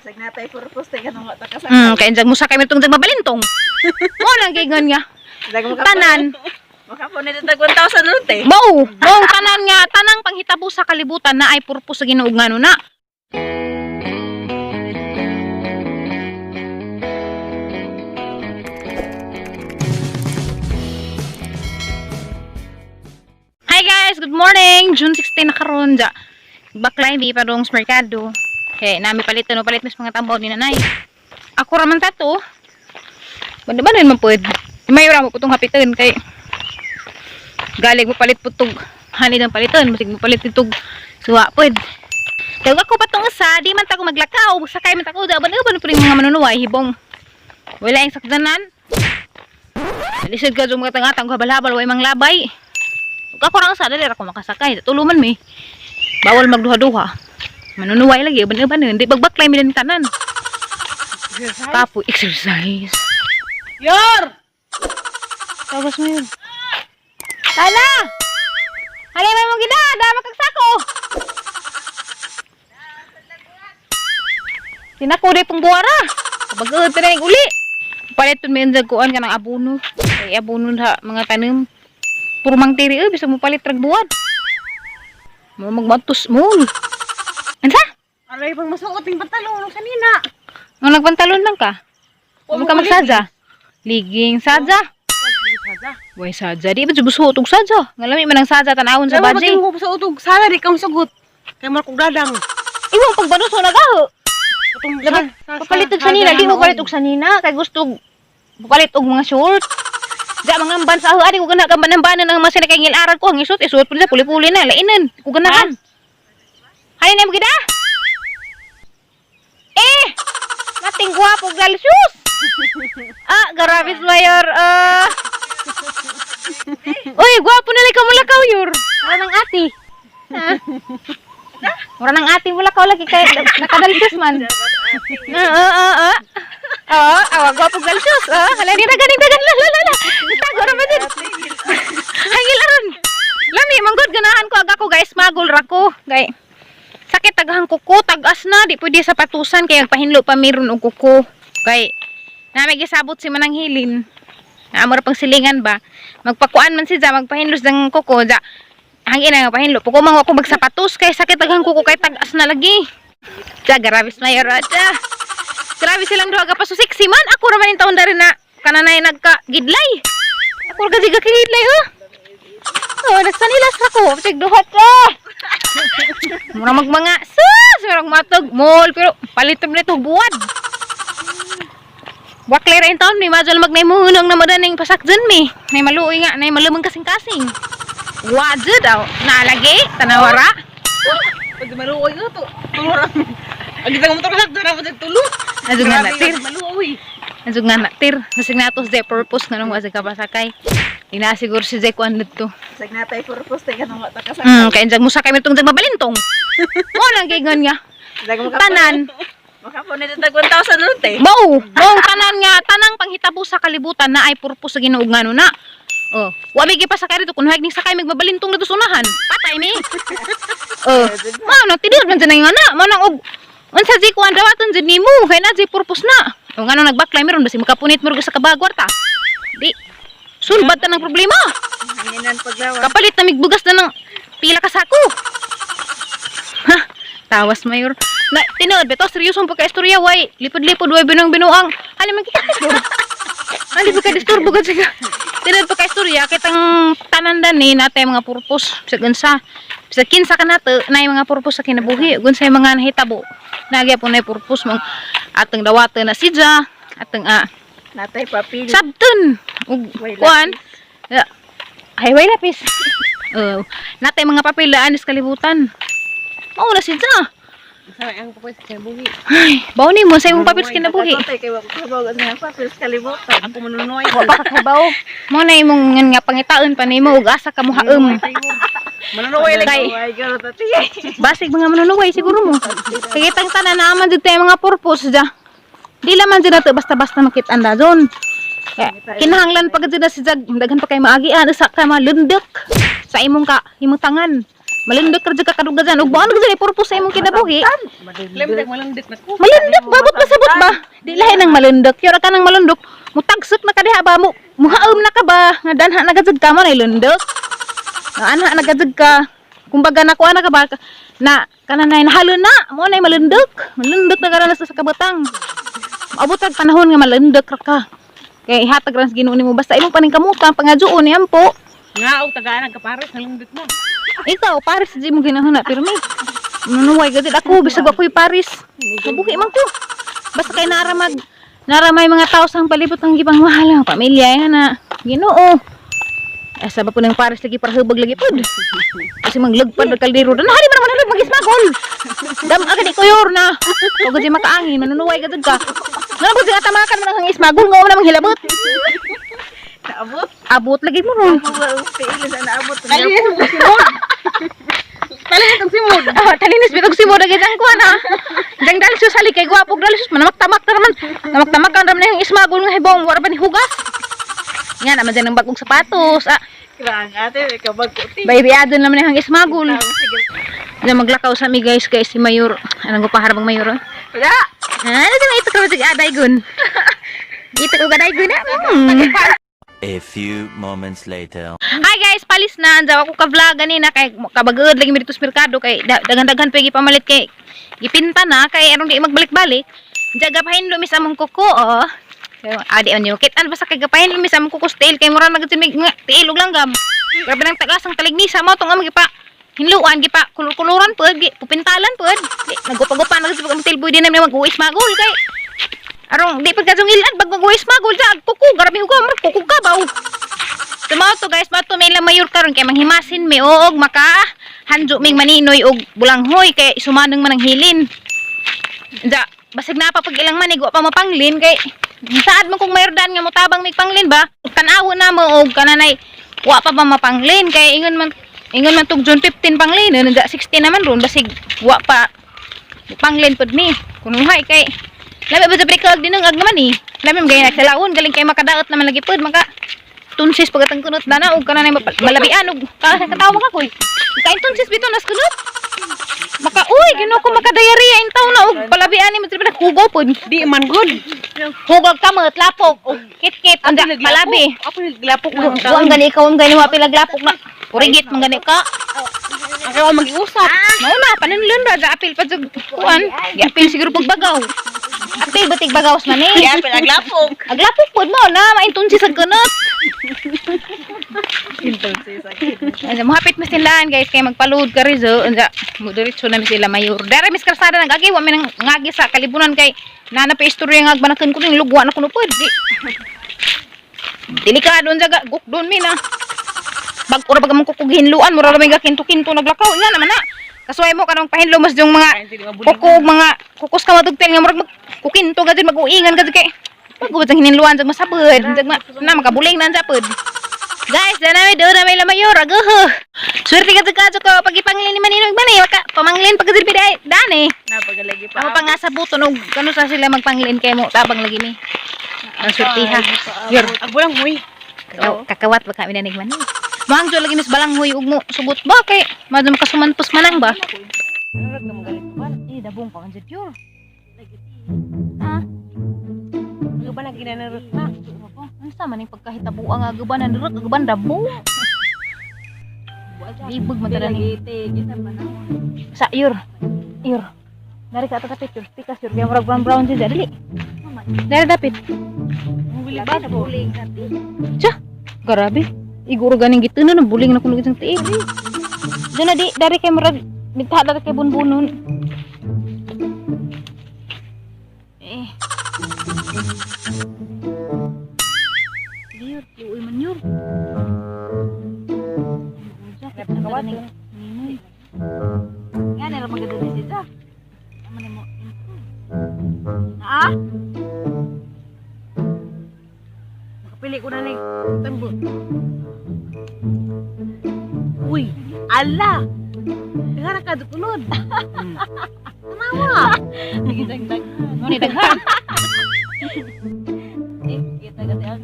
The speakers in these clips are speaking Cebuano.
Sag natay purpose tay kanang wa ta kasakay. Kay injag mo sakay mitong jag mabalintong. Mo lang giingon nga. Dag maka Tanan. Makapunit tag 1,000 ron te. Mao, mao tanan nga tanang panghitabo sa kalibutan na ay purpose sa Ginoo ngano na. Hi guys, good morning. June 16 na karon ja. Baklay mi pa dong sa merkado. Kay nami palit ano palit mis mga tambaw ni nanay. Ako ra man ta to. Banda ba man pud. May ra mo putong hapitan kay galing mo palit putog hani ng palitan musig mo palit itog suwa pud. Kay ako pa tong usa, di man ta ko maglakaw, sakay man ta ko daban ba pa rin mga manunuway hibong. Wala yung sakdanan. Lisod ka mga tangatang habal-habal way manglabay. Ug ako ra usa dali ra ko makasakay. Tuluman mi. Bawal magduha-duha. Manunuway lagi uban-uban hindi bagbaklay mi din tanan. Kapo exercise. Yor! Tapos mo yun. Tala! Halay may mong gina! Dama kag sako! Tinako pong buwara. Kapag na yung uli. Palit mo yung kuan ka ng abono. Ay abono sa mga tanim. Puro mang tiri eh, bisa mo palit rag buwan. Mo magmatos mo. Ansa? Aray pang masuot ning pantalon kanina. Nung nagpantalon lang ka? Huwag ka magsadya. Liging sadya. Way sadya. Di ba subusuot og sadya? Ngalami man ang sadya tanawon sa Sa bajay. mo sa utog sala di kang sugot. Kay mo kog dadang. Imo pagbanuso na gaho. Katong Labi, papalit og sanina, di mo palit og sanina kay gusto palit og mga short. Di mga amban sa ani ko gana gamban ambanan ang mga sinakay aral ko ang isuot isuot pud sa puli-puli na lainan ko ganahan. Hanin na mo gida? Eh, nating gwapo galsyus. Ah, garabis mayor. Ah. Uy, gwapo na lang ka mulakaw yor. Mura ng ati. Ha? Mura ng ati mulakaw lagi kay nakadalsyus man. Oo, oo, oo. Oo, awa gwapo galsyus. Oo, hala di na ganing dagan la la la. la. Tago ra ba din? Hangil aron. Lami manggod ganahan ko aga ko guys, magol ra ko. Gay. Sakit tagahang kuko, tagas na, di pwede sa patusan kay pahinlo pa meron og kuko. Kay nami gisabot si Manang Hilin. Naamor pang silingan ba? Magpakuan man si Ja, magpahinlos ng kuko ja. Hangin na nga pahinlo. Puko man ako magsapatos kay sakit taghang kuko kay tagas na lagi. Ja, grabe sa mayor. Ja. Grabe silang duha ka pa so sexy man. Ako ra man yung taon dari na kananay nagka gidlay. Ako ra gadi gidlay oh. Oh, nagsanilas ako. Sig duha ka. Mura magmanga sus, murag matog mall pero palit man ito buwad. Waklay ra in taon mi majal magnaymuhunong na madaning pasakdyan mi. Nay maluoy nga, nay malumang kasing-kasing. Wadyo daw. Nalagi, tanawara. Pag maluoy ko to. Tulor. Ang gitang motor sa dara mo tulo. Adyo nga na, tir. Maluoy. Adyo nga na, tir. Nasig natos de purpose nga nung wasa ka pasakay. Inasiguro si Zeko ang dito. Sag natay purpose tay kanang wa ta kasakay. Kaya injag mo sakay mitong jag mabalintong. Mo lang giingon nga. Dag maka Tanan. Makapunit tag 1,000 ron te. Mao, mao tanan nga tanang panghitabo sa kalibutan na ay purpose sa Ginoo ngano na. Oh, wa may gipasakay dito kun ning sakay magbabalintong na sa unahan. Patay mi. Oh, mao nang tinuod man dyan nga na, mao nang og unsa di kuan dawaton jud nimo kay na di purpose na. O ngano nagbaklay meron basi makapunit mo sa kabagwar ta. Di sulbad ta ng problema. Hanginan paglawas. Kapalit na migbugas na ng pila ka sako. Ha, tawas mayor. Na tinuod beto seryosong pagka-istorya way. Lipod-lipod way binong binuang. Hali man kita. Hali ba ka disturbo ka siya. Tinuod pagka-istorya kitang tanan dani natay mga purpose sa unsa. Sa kinsa ka nato nay mga purpose sa kinabuhi. Ug unsay mga nahitabo. Nagya po nay purpose mong atong dawatan na sidya, atong Natay papel. sabton ug Way kuan. Ay, way lapis. Oh, natay mga papel daan sa kalibutan. Mao na siya. Sa ang papel sa buhi. Ay, bawo ni mo sa imong papel sa kinabuhi. Ako tay kay wa ko kabaw sa papel sa kalibutan. Ako manunoy. Wa pa ka kabaw. Mo na imong ngan nga pangitaon pa nimo ug asa ka mohaom. Manunoy lagi. Kay Way garo ta te. basig mga manunuway siguro mo. Kay kitang tanan naman jud tayo mga purpose dya. Di laman jud nato basta-basta makit-an dajon. Kaya, kinahanglan pa gud na si Jag, daghan pa kay maagian usa ka malundok sa imong ka imong tangan. Malindot ka jud ka kadugajan ug buang gud purpose sa imong kinabuhi. Lemtek malundit na ko. Malundok ba bot pasabot ba? Di lahi nang malundok. Yura ka nang malundok. Mutagsot na ka diha ba mo muhaom na ka ba nga danha na gajud ka mo na lundok. Nga anha na gajud ka. Kumbaga nakuha na ka ba na kana na nahalo na mo na malundok. Malundok na ka na sa kabutang. Maabot ang panahon nga malundok ra ka. Kay ihatag ra sa Ginoo nimo basta imong paningkamutan pangajuon ni ampo. Nga og tagaan ang kapares nalundit na. Ikaw Paris di mo ginahuna pero may nanuway gud ako bisag ako'y Paris. Mabuhi man ko. Basta kay nara mag nara may mga tao sa palibot ang gibang mahal ang pamilya yan na Ginoo. Asa ba po ng Paris lagi para hubag lagi pod. Kasi maglagpad ng kaldero. Dan hari man naman halog magismagol. Dam agad ikuyor na. Pagod di makaangin manunuway ka ka. Nga po siya tamakan man ang ismagol nga wala mang hilabot. Naabot. Abot lagi mo ron. Tiil sa naabot. Talinis ang simod. Talinis ang simod. Ah, talinis bitog si Moda gid ang kuan ah. Dang dalsus hali kay gwapo dalsus manamaktamak ta naman. Namaktamak ang raman yung ismagol nga hibong wala pa ni hugas. Nga naman dyan ang bagong sapatos. Ah, Kirang ate, may kabag-uti. baby adon naman yung ismagol. Sige. Na maglakaw sa mi guys kay si Mayor. Anong gupaharabang Mayor? Ah, Wala. ano din ito ka sig aday gun. Ito ko gaday gun ah. A few moments later. Hi guys, palis na. Andiyan ako ka-vlog ganina kay kabagod lagi mi dito sa merkado kay daghan-daghan pa gipamalit kay gipinta na kay aron di magbalik-balik. Diya gapahin lumis among kuko oh. Kay adi on kit an basta kay gapahin lumis among kuko style kay mura na gud mig nga tiil og langgam. Grabe nang tagas ang talignisa mo tong among gipa hinluan gipa kulur-kuluran pud gi pupintalan pud. Di nagupa-gupa na gud sa pag tilboy din naman mag-uis magul kay arong di pagkasong ilan bag mag-uis magul sa kuko grabe hugo murag kuko ka baw. Tumaw to guys, bato may ilang mayor karon kay manghimasin may og maka hanjo ming maninoy og bulanghoy kay sumanong man ang hilin. Ja, basig na pa pag ilang manig wa pa mapanglin kay saad man kung mayor dan nga motabang mig panglin ba? Tan-awo na mo og kananay wa pa ba mapanglin kay ingon man tug June 15 panglin, ja 16 naman ron basig wa pa panglin pud mi. Kunuhay kay lami ba sa prekag dinungag naman eh. Lami man gaya nagsalawon galing kay makadaot naman lagi pud maka tunsis pagkatang kunot dana og kananay malabian og katawa ka koy. Kain tunsis bitaw nas kunot. Maka uy Ginoo ko makadayariya in taon na og palabian ni mo trip hugo pod. Di man good. Hugog kamot lapok og kit-kit unda palabi. Ako naglapok mo ang Wa ang gani ikaw ang gani wa pilaglapok na. Kurigit man gani ka. Ako ang mag-iusap. Mao na paninlon ra ja apil pa jud kuan. Giapil siguro pagbagaw. Apil batig bagaw man eh. Kaya pinaglapok. Aglapok pod mo na maintunsis ang kunot. Intonsi sakit. Ano, muhapit mas nilaan guys kay magpaload ka rin so unsa mo diretso na mi sila mayor. Dara mis karsada nag-agi wa mi nang ngagi sa kalibunan kay nana pa istorya nga agbanakan ko ning lugwa na kuno pod. Di. Delikado unsa ga gukdon mi na. Bag ora bag among kukog hinluan mura ra may gakinto-kinto naglakaw nga naman na. Kasuway mo kanang pahinlo mas yung mga kuko og mga kukos ka matugtel nga murag mag kukinto ka dyan mag-uingan ka dyan kay pagubot ang hininluan jag masabod jag ma, na makabuling na ang sapod. Guys, dyan namin doon na may lamayor. Aguho. Swerte ka sa ko pag ipanglin ni Manino man eh. Waka, pamanglin pag silbi daan eh. Napagalagi pa. Ako pa nga sa buto no, kano sa sila magpanglin kay mo tabang lagi mi. Ang swerte ha. Yor, Ag walang huy. kakawat ba kami nanig man. Mahangjo lagi mis balanghoy ug mo sugot ba kay madam kasumantos manang ba. Eh, dabong pa man jud yor. Ah, Ano ba nang ginanarot na? ano sa man yung pagkahitabuang nga guban ang durot guban dabong. Libog man tanan ni. Sa yor. Yor. Dari ka ato kapit yor. Pikas yor. Kaya murag brown brown siya. Dali. Dari dapit. Ba po? Siya. Grabe. Iguro ganing gitunan ang buling na kuno isang tiil. Diyan na di dari kay murag minta dari kay bunbunon. Eh. Yor, luoy man yor. Napakawat. Ninoy. Nga nila maganda din siya. Amo na mo improve. Ah? Makapili ko na ni tambo. Uy, ala. Daghan ka dukulod. Tanawa. Mo ni daghan. Kita kasi ang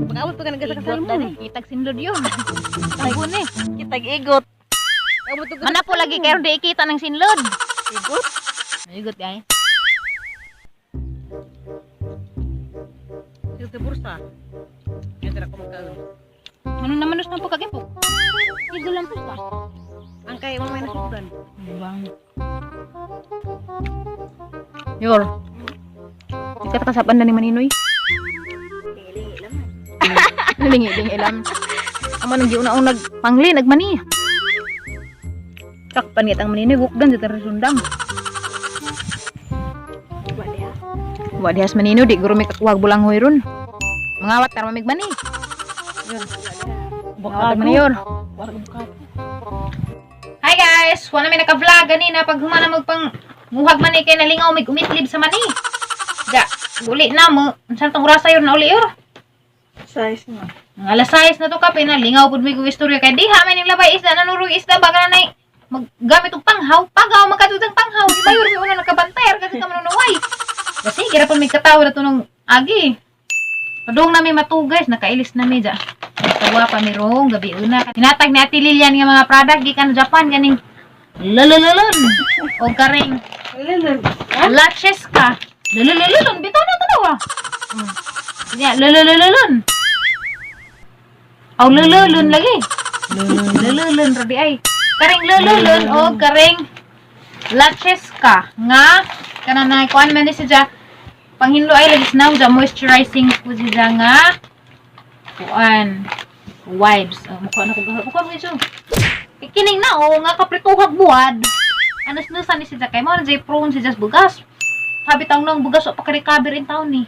Pag-abot pa ka nagasa ka salmon. Kitag sinlod yun. Tagbon eh. kitag igot. Mana po lagi kayo di ikita ng sinlod. Igot. Igot ay. Sa bursa. Ito na ko magkaon. Ano naman nus ng pagkagimpok? Igo lang po ka. Ang kay mamay na sugdan. Bang. Yor. Ikat kasapan na ni Maninoy. Lingi-lingi laman. Lingi-lingi ilam. Amo nang giuna nag pangli nagmani. Takpan ngit ang Maninoy gukdan sa sundang. Wala ha. Wa dihas Maninoy di guro may kakuwag bulang hoy ron. Mangawat karon mamig mani. Mangawat mani yor. Hi guys! Wala may naka-vlog ganina pag humana magpang muhag mani kay nalingaw mig umitlib sa mani. Da, uli na mo. Unsa tong orasa yor na uli yor? Size mo. Mga alas 6 na to kape na lingaw pud mi kog istorya kay diha man ning labay isda nanurog isda baka na nay maggamit og panghaw pagaw magkatudang panghaw di ba yor mi una nakabantay ar kasi ka manunuway kasi gira pud mig katawo na tunong agi padung na mi matu guys, nakailis na mi ja. Tawa pa mi rong gabi una. Hinatag ni Ate Lilian nga mga product gikan Japan ganing lulululun o karing lashes ka. Lulululun bitaw na tanawa. Ya, lulululun. Aw lululun lagi. Lululun rodi ay. Karing lululun o karing lashes ka nga kana na kuan man ni siya panghinlo ay lagi now the moisturizing po siya nga kuan wipes. Oh, mukha na ko mukha mo ito. Kining na oh nga kaprituhag buwad. Anas nusa ni siya kay mo na jay prone siya sa bugas. Sabi taong nang bugas o paka-recover in taon ni.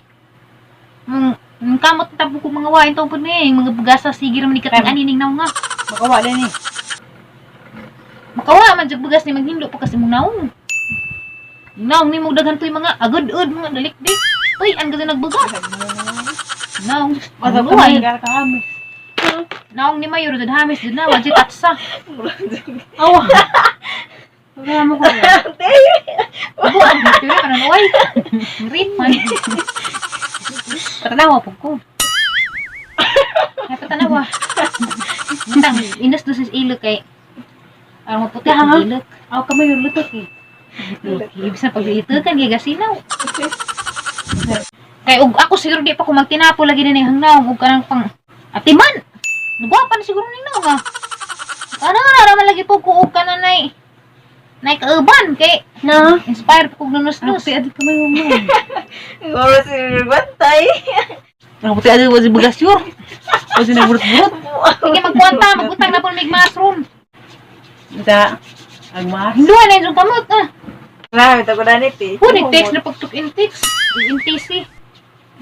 Ang kamot na tabo ko mga wain taon po ni mga bugas sa sige raman ni katang anining naong nga. Makawa din eh. Makawa man jud bugas ni maghinlo pa kasi mong naong. Naong ni mo daghan to'y mga agud-ud mga dalikdik. Uy, ang ganda nagbugas. Naong, Masa buhay. kami kakamis. Naong ni Mayor jud hamis jud na wa jud tatsa. Awa. Wala mo ko. Buwan tuyo ka na oy. Rit man. Patanawa po ko. Ay patanawa. Tang inas do sa ilok kay aron maputi ang ilok. Aw kami yung lutok eh. Ibig sa paglito kan kay gasinaw. Kay og ako siguro di pa ko magtinapo lagi ni hangnaw og kanang pang atiman. Nagwapa na siguro ning naong ah. Ano na naman lagi po ko og kanan nay nay kauban kay Na. inspire po kog nunus-nus. Ang puti adi kami mo. Goro si Bantay. Ang puti adi wasi bugas yur. Wasi na burut-burut. Sige magkuwanta, magbutang na po mig mushroom. Ita. Agmas. Hinduan na yung kamot ah. Grabe, tago na nito eh. Hu nag-text na pagtuk in-text. In-TC.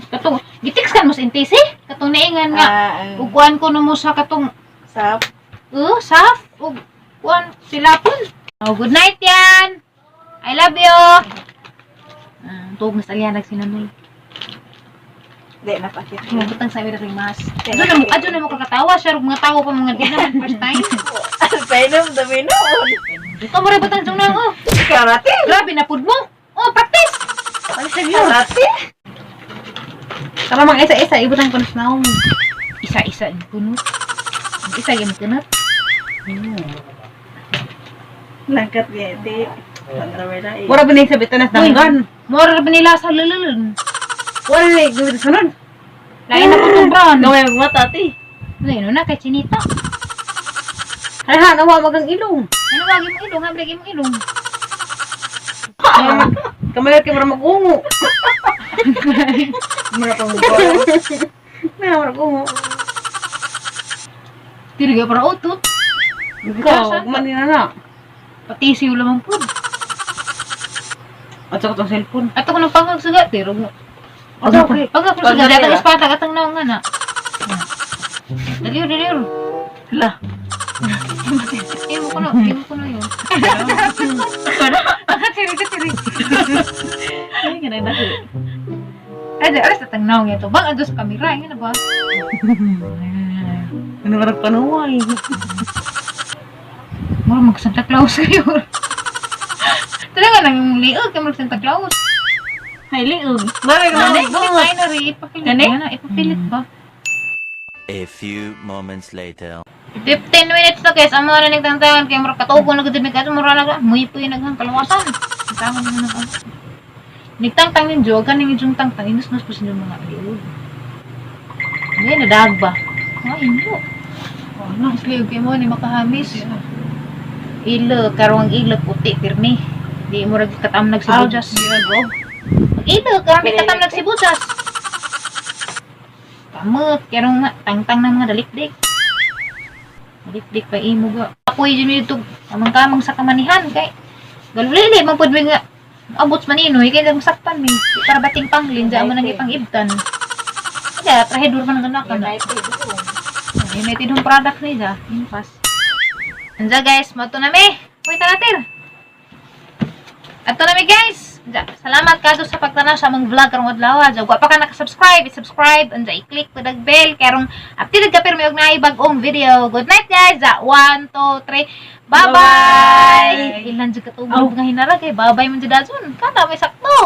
Katong gitext kan mo sa in-TC? Katong naingan nga Ah, ah. ug kuan ko no mo sa katong Sap. Oh, saf. Ug kuan silapon. Oh, good night yan. I love you. Ah, tuog na sa alianag si Nanoy. Di, napakit. Mabutang sa rin mas. Adyo na mo kakatawa siya rug mga tawo pa mga di naman first time. Alpainom, dami noon. Dito mo rin butang jung oh. Karate. Grabe na pud mo. Oh, practice. Karate. Tara mga isa-isa ibutang ko na sa naong. Isa-isa ang kunot. Isa yung kunot. Langkat niya, di. Pandrame na eh. Wala ba na yung sabitan na danggan? Mora ba nila sa lululun? Wala na yung gawin sunod. Lain na po itong brown. Gawin magmata, ti. Lain na kay Chinita. Ay ha, nawa magang ilong. Ano wagi mong ilong? Hambrag mong ilong. Kamalat kay mura mag-ungo. Mura pang goro. Na mura mag-ungo. Tiriga para utot. Ikaw, manina na. Pati siyo lamang po. At sa katong cellphone. Ato ko nang pangagsuga, pero At okay. Pag ako sa gada, atang ispata, atang naong nga na. Daliw, daliw. Hala. Imo ko na yun. Tiri, tiri. Ay, ganun na. Ay, di, aras atang naong ito. Bang, ado sa kamera, yun na ba? Ano ba nagpanuway? Mura mag Santa Claus kayo. Talaga nang liog kay mag Santa Claus. Ay, liog. Mami, Ano, mami. ay na rin, ipapilit Gani? ba na? Ipapilit ba? A few moments later. 15 minutes na, guys. Amo na nagtangtangan kay murag katugo na gud mi kato mura na muy po yung naghang kalawasan. Tangan na nag. Nagtangtang ninyo, ganing inyong tangtang inusnos po sa inyong mga liog. Hindi, nadag ba? Ay, hindi. Oh, no, sliog kay mo ni makahamis. Ilo, karong ilo puti pirmi. Di mo rag katamnag sibuyas. Ilo, karong di katamnag sibuyas. Kamot, karong nga tangtang ng mga dalikdik. Dalikdik pa imo ga. Apoy jud dito kamang-kamang sa kamanihan kay galulili man pud mi nga abot man inoy kay masakpan mi para bating panglin ja mo nang ipang-ibtan. Kaya trahedor man ang anak na. United. United Home Product ni ja, inpas. Andiyan, guys, mato na mi. Uy, tanatir. Ato na mi, guys. Andiyan. Salamat kato sa pagtanaw sa among vlog karong adlaw. Andiyan, wa pa ka naka-subscribe, i-subscribe, andiyan i-click pud ang bell kay karong updated ka pirmi og naay bag-ong video. Good night, guys. Ja, 1, 2, 3. Bye-bye. Bye-bye. Ilan jud ka tubo nga hinara kay bye-bye man jud dason. Kada may sakto.